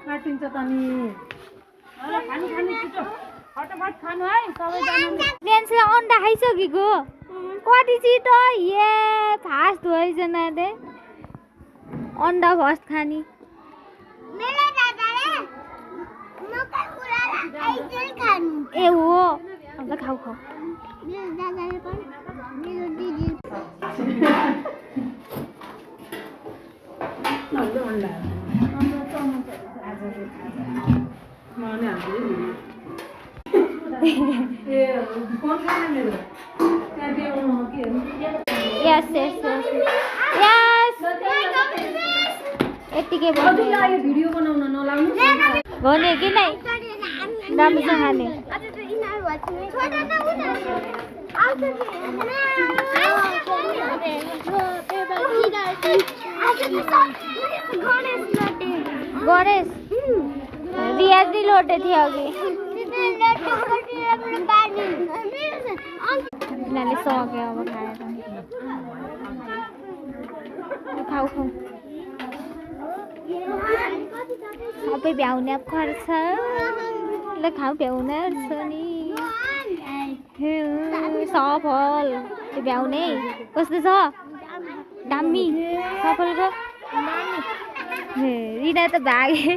काटिन्छ त नि ल खानु छिटो फटाफट खानु है सबैजनाले प्रियान्सले अन्डा खाइसकेको कति छिटो ए फास्ट भएछ नाले अन्डा फर्स्ट खानी मेरो दादाले मकै कुरालाई आइसै खानु ए हो अन्त खाऊ खाऊ मेरो दादाले पनि मेरो दिदी नल्लो अन्डा माने हाल्दै ए कोन खाने मेरो त्यहाँ देऊ के यस यस यस यतिकै अझै यो भिडियो बनाउन नलाउनु भने कि नै राम्रोसँग खाने अझै त इनार भन्छ छोटा त उता आउँछ गणेश रियाजले लोटे थियो अघि यिनीहरूले सक्यो अब खाएर खाऊ खाऊ सबै भ्याउने अब खर्च ल खाऊ भ्याउने छ नि सफल त्यो भ्याउने कस्तो छ दामी सफलको रिना त भागे